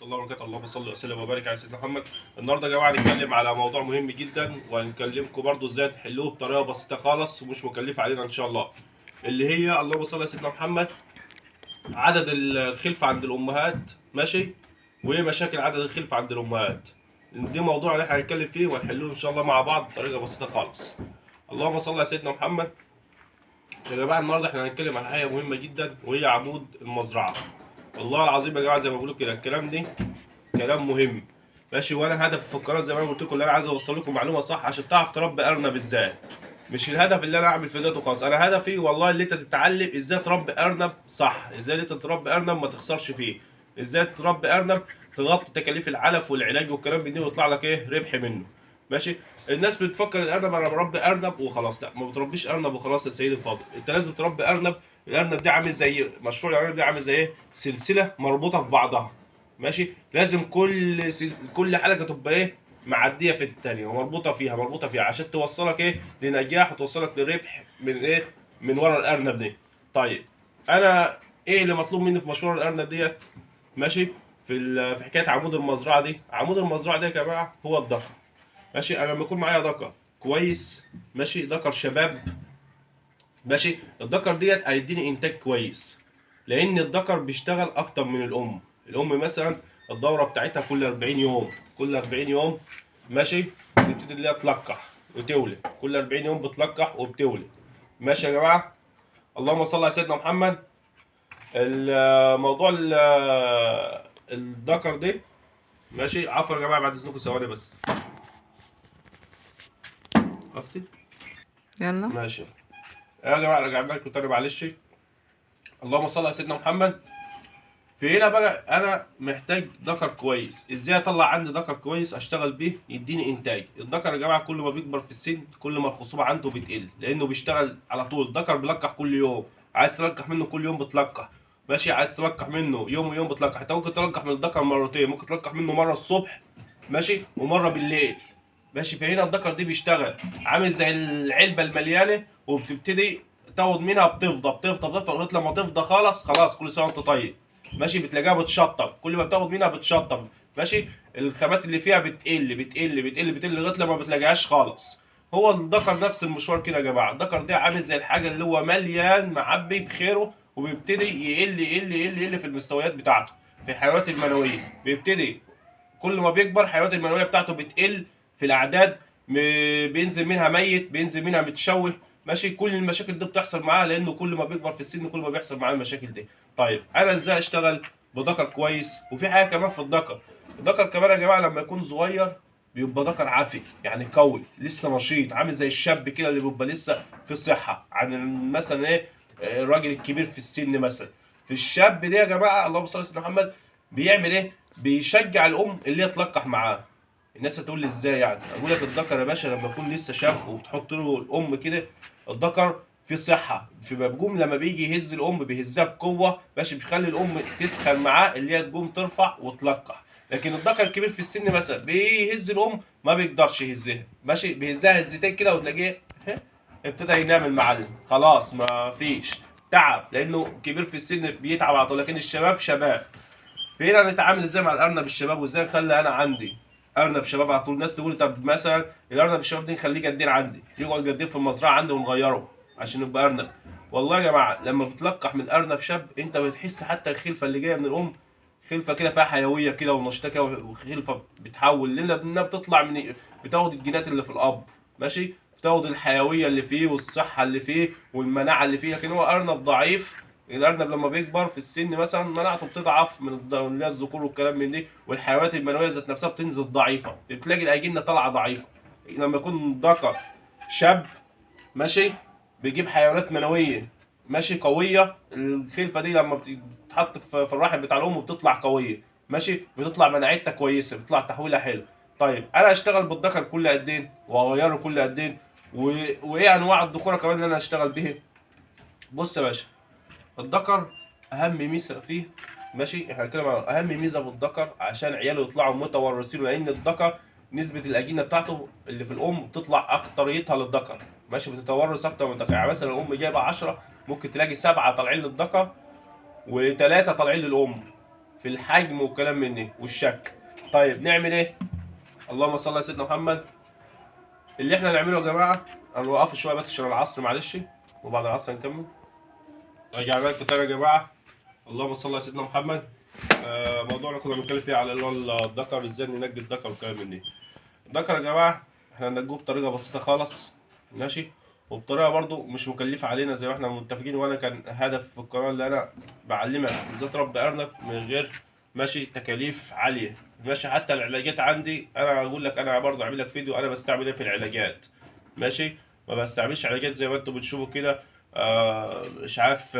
الله وبركاته. اللهم صل وسلم وبارك على سيدنا محمد. النهارده يا جماعة هنتكلم على موضوع مهم جدا، وهنكلمكم برضو ازاي تحلوه بطريقة بسيطة خالص ومش مكلفة علينا ان شاء الله، اللي هي اللهم صل على سيدنا محمد عدد الخلفة عند الامهات، ماشي، وايه مشاكل عدد الخلفة عند الامهات. دي موضوع اللي احنا هنتكلم فيه وهنحلوه ان شاء الله مع بعض بطريقة بسيطة خالص. اللهم صل على سيدنا محمد. يا جماعة النهارده احنا هنتكلم على حاجة مهمة جدا، وهي عمود المزرعة. والله العظيم يا جماعة زي ما بقول كده الكلام ده كلام مهم، ماشي. وانا هدف في القناة زي ما انا قلت لكم ان انا عايز اوصل لكم معلومة صح عشان تعرف تربي ارنب ازاي. مش الهدف اللي انا اعمل فيديوهات وخلاص، انا هدفي والله اللي انت تتعلم ازاي تربي ارنب صح، ازاي انت تربي ارنب ما تخسرش فيه، ازاي تربي ارنب تغطي تكاليف العلف والعلاج والكلام من ده ويطلع لك ايه ربح منه، ماشي. الناس بتفكر الارنب انا بربي ارنب وخلاص، لا ما بتربيش ارنب وخلاص يا سيدي الفاضل، انت لازم تربي ارنب. الارنب ده عامل زي مشروع الارنب ده عامل زي ايه؟ سلسلة مربوطة في بعضها، ماشي. لازم كل حلقة تبقى ايه؟ معدية في الثانية ومربوطه فيها مربوطة فيها عشان توصلك ايه؟ لنجاح وتوصلك لربح من ايه؟ من ورا الارنب دي. طيب انا ايه اللي مطلوب مني في مشروع الارنب ديت؟ ماشي، في حكاية عمود المزرعة دي. عمود المزرعة دي يا جماعة هو الذكر، ماشي. انا لما يكون معايا ذكر كويس، ماشي، ذكر شباب، ماشي، الذكر ديت هيديني انتاج كويس، لان الذكر بيشتغل اكتر من الام. الام مثلا الدورة بتاعتها كل 40 يوم، كل 40 يوم، ماشي، بتبتدي اللي هي تلقح وتولد، كل 40 يوم بتلقح وبتولد، ماشي يا جماعة. اللهم صل على سيدنا محمد. الموضوع الذكر دي، ماشي، عفوا يا جماعة بعد اذنكم ثواني بس. عرفتي؟ يلا ماشي يا جماعة، رجعنا لكم تاني معلش. اللهم صل على سيدنا محمد. في هنا بقى انا محتاج ذكر كويس، ازاي اطلع عندي ذكر كويس اشتغل بيه يديني انتاج؟ الذكر يا جماعة كل ما بيكبر في السن كل ما الخصوبة عنده بتقل، لانه بيشتغل على طول. الذكر بيلقح كل يوم، عايز تلقح منه كل يوم بتلقح، ماشي، عايز تلقح منه يوم ويوم بتلقح. انت ممكن تلقح من الذكر مرتين، ممكن تلقح منه مرة الصبح، ماشي، ومرة بالليل، ماشي. فهنا الذكر دي بيشتغل عامل زي العلبة المليانة، وبتبتدي تاخد منها بتفضى بتفضى بتفضى لغاية لما تفضى خالص، خلاص كل سنة وانت طيب، ماشي. بتلاقيها بتشطب، كل ما بتاخد منها بتشطب، ماشي، الخامات اللي فيها بتقل بتقل بتقل بتقل لغاية لما ما بتلاقيهاش خالص. هو الذكر نفس المشوار كده يا جماعة. الذكر ده عامل زي الحاجة اللي هو مليان معبي بخيره، وبيبتدي يقل يقل يقل يقل في المستويات بتاعته في الحيوانات المنوية. بيبتدي كل ما بيكبر الحيوانات المنوية بتاعته بتقل في الاعداد، بينزل منها ميت، بينزل منها متشوه، ماشي. كل المشاكل دي بتحصل معاه لانه كل ما بيكبر في السن كل ما بيحصل معاه المشاكل دي. طيب انا ازاي اشتغل بذكر كويس؟ وفي حاجة كمان في الذكر، الذكر كمان يا جماعة لما يكون صغير بيبقى ذكر عافي، يعني قوي لسه نشيط، عامل زي الشاب كده اللي بيبقى لسه في صحة، عن مثلا ايه الراجل الكبير في السن مثلا. في الشاب ده يا جماعة اللهم صل على سيدنا محمد بيعمل ايه؟ بيشجع الام اللي هي تلقح معاه. الناس هتقول لي ازاي يعني؟ اقول لك الذكر يا باشا لما يكون لسه شاب وبتحط له الام كده، الذكر في صحة، في مبجوم لما بيجي يهز الام بيهزها بقوة، ماشي، بيخلي الام تسخن معاه اللي هي تقوم ترفع وتلقح. لكن الذكر الكبير في السن مثلا بيهز الام ما بيقدرش يهزها، ماشي، بيهزها هزتين كده وتلاقيه ابتدى ينام المعلم، خلاص ما فيش تعب، لانه كبير في السن بيتعب على طول. لكن الشباب شباب. فهنا نتعامل ازاي مع الارنب الشباب، وازاي نخلي انا عندي ارنب شباب على طول؟ الناس تقول طب مثلا الارنب الشباب دي نخليه جدير عندي، يقعد جدير في المزرعة عندي ونغيره عشان يبقى ارنب. والله يا جماعة لما بتلقح من ارنب شاب انت بتحس حتى الخلفة اللي جاية من الام خلفه كده فيها حيوية كده ونشيطه كده، وخلفه بتحول لانها بتطلع من بتاخد الجينات اللي في الاب، ماشي، بتاخد الحيوية اللي فيه والصحة اللي فيه والمناعة اللي فيه. لكن هو ارنب ضعيف، الارنب لما بيكبر في السن مثلا مناعته بتضعف من اللي هي الذكور والكلام من دي، والحيوانات المنوية ذات نفسها بتنزل ضعيفة، بتلاقي الاجنة طالعه ضعيفة. لما يكون ذكر شاب، ماشي، بيجيب حيوانات منويه، ماشي، قوية، الخلفة دي لما بتتحط في الرحم بتاع الام بتطلع قوية، ماشي، بتطلع مناعتها كويسة، بتطلع تحويلها حلو. طيب انا اشتغل بالذكر كل قد ايه؟ واغيره كل قد ايه؟ وايه انواع الذكورة كمان اللي انا اشتغل بيها؟ بص يا باشا، الذكر اهم ميزة فيه، ماشي، احنا هنتكلم عن اهم ميزة في الذكر عشان عياله يطلعوا متورثين، لان الذكر نسبه الاجنة بتاعته اللي في الام بتطلع اكتريتها للذكر، ماشي، بتتورث اكتر من الذكر. يعني مثلا الام جايبه 10، ممكن تلاقي 7 طالعين للذكر و3 طالعين للام، في الحجم والكلام من ده والشكل. طيب نعمل ايه؟ اللهم صل على سيدنا محمد. اللي احنا نعمله يا جماعة، هنوقفه شوية بس عشان العصر معلش، وبعد العصر نكمل. رجعنا لكم تاني يا جماعة. اللهم صل على سيدنا محمد. موضوعنا كنا بنتكلم فيه على اللي هو الذكر، ازاي ننجي الذكر والكلام من ده. الذكر يا جماعة احنا هننجوه بطريقة بسيطة خالص، ماشي، وبطريقة برضو مش مكلفة علينا زي ما احنا متفقين. وانا كان هدف في القناة اللي انا بعلمك ازاي تربي ارنب من غير ماشي تكاليف عالية، ماشي. حتى العلاجات عندي انا اقول لك، انا برضو اعمل لك فيديو انا بستعمل ايه في العلاجات، ماشي. ما بستعملش علاجات زي ما انتم بتشوفوا كده، مش عارف،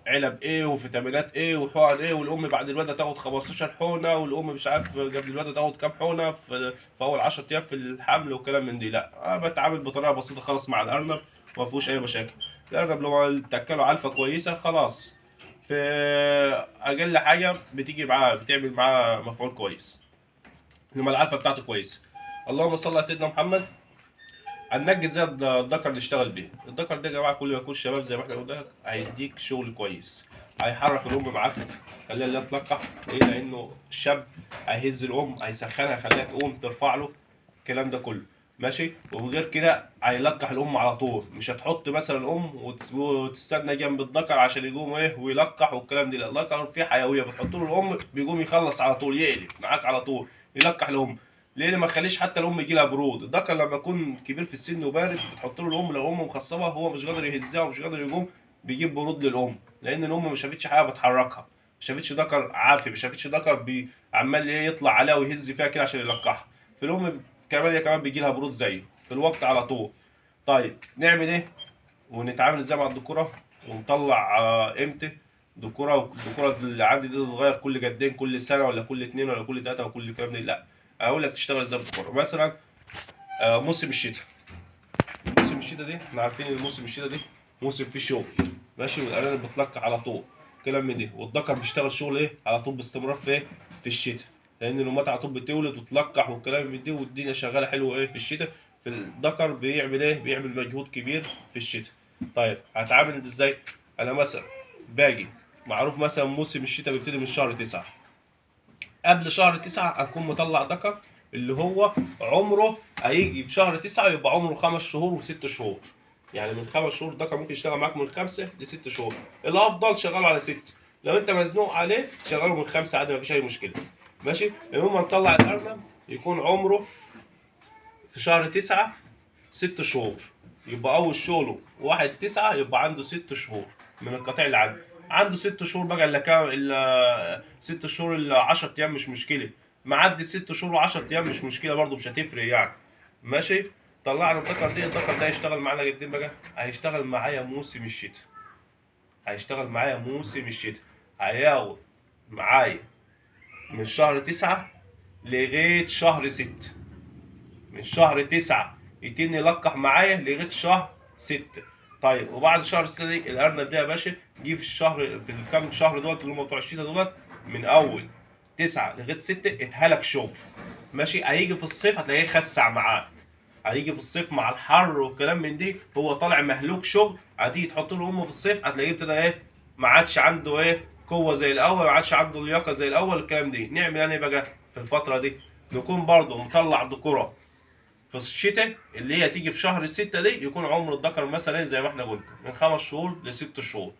علب ايه وفيتامينات ايه وحقن ايه، والام بعد الولادة تاخد 15 حقنه، والام مش عارف قبل الولادة تاخد كام حقنه في اول 10 ايام في الحمل وكلام من دي. لا، انا بتعامل بطريقة بسيطة خالص مع الارنب وما فيهوش اي مشاكل. الارنب لو تاكله علفه كويسة خلاص، في اقل حاجة بتيجي معاه بتعمل معاه مفعول كويس لما العلفه بتاعته كويسة. اللهم صل على سيدنا محمد. هننجي ازاي الذكر اللي اشتغل بيه. الذكر ده يا جماعة كل ما يكون شباب زي ما احنا قلنا هيديك شغل كويس، هيحرك الام معاك، خليها لا تلقح، ليه؟ لانه الشاب هيهز الام، هيسخنها، هيخليها تقوم ترفع له الكلام ده كله، ماشي. وغير كده هيلقح الام على طول، مش هتحط مثلا الام وتستنى جنب الذكر عشان يقوم ايه ويلقح والكلام ده. لا، الذكر فيه حيوية، بتحط له الام بيقوم يخلص على طول، يقلب معاك على طول، يلقح الام. ليه؟ ما تخليش حتى الام يجي لها برود. الذكر لما يكون كبير في السن وبارد بتحط له الام، لو امه مخصبه هو مش قادر يهزها ومش قادر يقوم، بيجيب برود للام، لان الام ما شافتش حاجة بتحركها، ما شافتش ذكر عافي، ما شافتش ذكر عمال يطلع عليها ويهز فيها كده عشان يلقحها. في الام كمان هي كمان بيجي لها برود زيه في الوقت على طول. طيب نعمل ايه ونتعامل ازاي مع الذكورة ونطلع امتى الذكورة؟ والذكوره اللي عندي دي تتغير كل جدين، كل سنة ولا كل اتنين ولا كل تلاتة وكل الكلام ده؟ لا، اقول لك تشتغل ازاي بالذكوره. مثلا موسم الشتاء، موسم الشتاء دي احنا عارفين ان موسم الشتاء دي موسم فيه شغل، ماشي، والارانب بتلقح على طول كلام من ده، والذكر بيشتغل شغل ايه على طول باستمرار في ايه في الشتاء، لان الامهات على طول بتولد وتلقح والكلام من ده، والدنيا شغالة حلوة ايه في الشتاء. في الذكر بيعمل ايه؟ بيعمل مجهود كبير في الشتاء. طيب هتعامل ازاي؟ انا مثلا باجي معروف مثلا موسم الشتاء بيبتدي من شهر 9، قبل شهر 9 اكون مطلع ذكر اللي هو عمره هيجي في شهر 9 يبقى عمره 5 شهور و6 شهور، يعني من 5 شهور الذكر ممكن يشتغل معاك من 5 ل6 شهور. الافضل شغله على 6، لو انت مزنوق عليه شغله من 5 عادي مفيش اي مشكلة، ماشي. المهم نطلع الارنب يكون عمره في شهر 9 6 شهور، يبقى اول شغله 1/9 يبقى عنده 6 شهور من القطيع اللي عنده. عنده 6 شهور بقى، الا كام، الا 6 شهور الا 10 ايام مش مشكلة، معدي 6 شهور و10 ايام مش مشكلة برده، مش هتفرق يعني، ماشي. طلعنا الذكر دي، الذكر ده هيشتغل معانا قد ايه بقى؟ هيشتغل معايا موسم الشتاء، هيشتغل معايا موسم الشتاء، هياخد معايا من شهر 9 لغاية شهر 6، من شهر 9 يتم يلقح معايا لغاية شهر 6. طيب وبعد شهر 6 دي الارنب ده يا باشا جه في الشهر، في الكام شهر دوت اللي هم بتوع الشتاء دوت، من اول 9 لغاية 6 اتهلك شغل، ماشي. هيجي في الصيف هتلاقيه خسع معاك، هيجي في الصيف مع الحر والكلام من دي هو طالع مهلوك شغل، هتيجي تحط له امه في الصيف هتلاقيه ابتدى ايه، ما عادش عنده ايه قوة زي الاول، ما عادش عنده لياقه زي الاول الكلام دي. نعمل ايه بقى في الفترة دي؟ نكون برضه مطلع ذكوره في الشتاء اللي هي تيجي في شهر 6 دي، يكون عمر الذكر مثلا زي ما احنا قلنا من 5 شهور ل6 شهور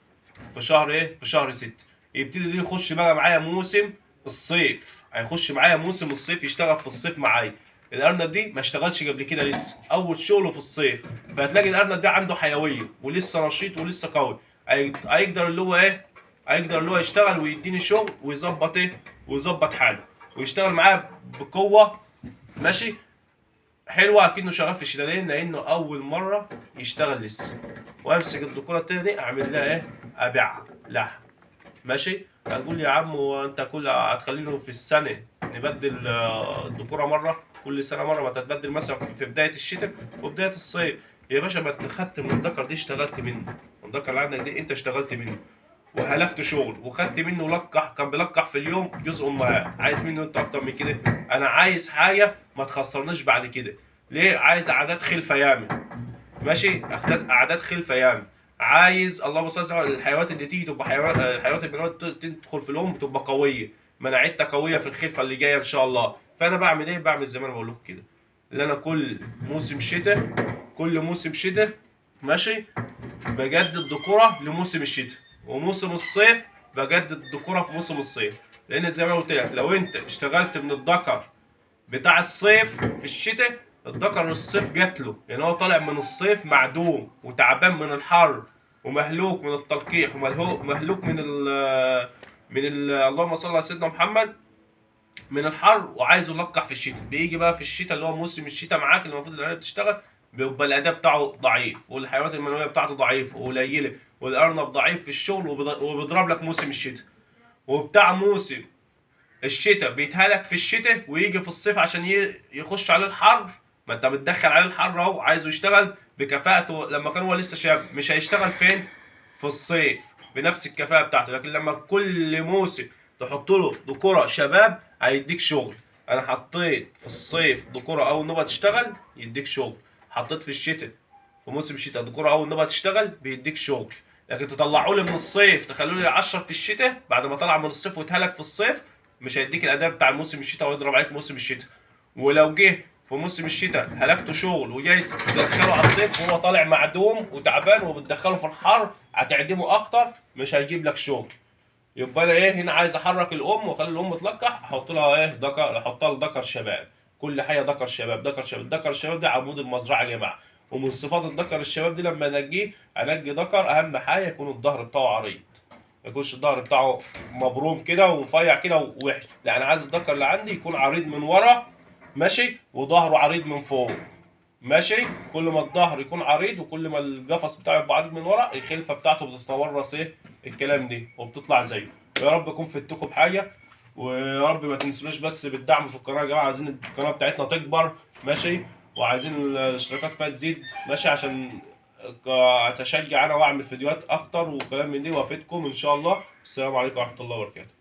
في شهر ايه، في شهر 6 يبتدي دي يخش بقى معايا موسم الصيف، هيخش معايا موسم الصيف يشتغل في الصيف معايا. الارنب دي ما اشتغلش قبل كده لسه، اول شغله في الصيف، فهتلاقي الارنب ده عنده حيوية ولسه نشيط ولسه قوي، هيقدر اللي هو ايه، هيقدر اللي هو يشتغل ويديني شغل ويظبط ايه، ويظبط حاله ويشتغل معايا بقوة، ماشي حلوة، اكنه شغال في الشتالين لانه اول مرة يشتغل لسه. وامسك الذكورة التانية دي اعمل لها ايه، ابيعها لحم، ماشي. هتقول لي يا عم وانت كل هتخلينه في السنة نبدل الذكورة مرة، كل سنة مرة، ما تتبدل مثلا في بداية الشتاء وبداية الصيف يا باشا. ما انت خدت من الذكر دي اشتغلت منه، الذكر اللي عندك دي انت اشتغلت منه وهلكت شغل وخدت منه لقح، كان بيلقح في اليوم جزء امهات، عايز منه انت اكتر من كده؟ انا عايز حاجة ما تخسرناش بعد كده. ليه؟ عايز اعداد خلفه ياما، ماشي، اعداد خلفه ياما. عايز اللهم صل على الحيوانات اللي تيجي تبقى حيوانات، الحيوانات المنوية تدخل في الام تبقى قوية، مناعتها قوية في الخلفة اللي جاية ان شاء الله. فانا بعمل ايه؟ بعمل زي ما انا بقول لكم كده، اللي انا كل موسم شتاء، كل موسم شتاء ماشي بجدد ذكوره لموسم الشتاء، وموسم الصيف بجدد الذكورة في موسم الصيف. لان زي ما قلت لك لو انت اشتغلت من الذكر بتاع الصيف في الشتاء، الذكر الصيف جات له، يعني هو طالع من الصيف معدوم وتعبان من الحر ومهلوك من التلقيح ومهلوك من ال اللهم صل على سيدنا محمد، من الحر، وعايزه يلقح في الشتاء. بيجي بقى في الشتاء اللي هو موسم الشتاء معاك اللي المفروض الارانب تشتغل، بيبقى الاداء بتاعه ضعيف والحيوانات المنوية بتاعته ضعيفة وقليله، والارنب ضعيف في الشغل وبيضرب لك موسم الشتاء. وبتاع موسم الشتاء بيتهلك في الشتاء ويجي في الصيف عشان يخش عليه الحر. ما انت بتدخل عليه الحر اهو، عايزه يشتغل بكفاءته لما كان هو لسه شاب، مش هيشتغل فين؟ في الصيف بنفس الكفاءة بتاعته. لكن لما كل موسم تحط له ذكوره شباب هيديك شغل. انا حطيت في الصيف ذكوره اول نوبه تشتغل يديك شغل، حطيت في الشتاء في موسم الشتاء ذكوره اول نوبه تشتغل بيديك شغل. لكن تطلعوا لي من الصيف تخلوا لي 10 في الشتاء بعد ما طلع من الصيف واتهلك في الصيف، مش هيديك الاداء بتاع موسم الشتاء ويضرب عليك موسم الشتاء. ولو جه في موسم الشتاء هلكته شغل وجاي تدخله على الصيف وهو طالع معدوم وتعبان وبتدخله في الحر هتعدمه اكتر، مش هيجيب لك شغل. يبقى انا ايه هنا؟ عايز احرك الام واخلي الام تلقح، احط لها ايه؟ ذكر، احط لها ذكر شباب. كل حاجة ذكر شباب ذكر شباب ذكر شباب، ده عمود المزرعة يا جماعة. ومن صفات الذكر الشباب دي لما انجيه، انجي ذكر اهم حاجة يكون الظهر بتاعه عريض، ما يكونش الظهر بتاعه مبروم كده ومفيع كده ووحش، لا انا عايز الذكر اللي عندي يكون عريض من ورا ماشي، وظهره عريض من فوق ماشي. كل ما الظهر يكون عريض وكل ما القفص بتاعه يبقى عريض من ورا، الخلفة بتاعته بتتورث ايه الكلام دي وبتطلع زيه. ويا رب اكون فدتكم بحاجة، ويا رب ما تنسوناش بس بالدعم في القناة يا جماعة، عايزين القناة بتاعتنا تكبر ماشي، وعايزين الاشتراكات فيها تزيد ماشي، عشان اتشجع انا واعمل فيديوهات اكتر وكلام من دي وافيدكم ان شاء الله. السلام عليكم ورحمة الله وبركاته.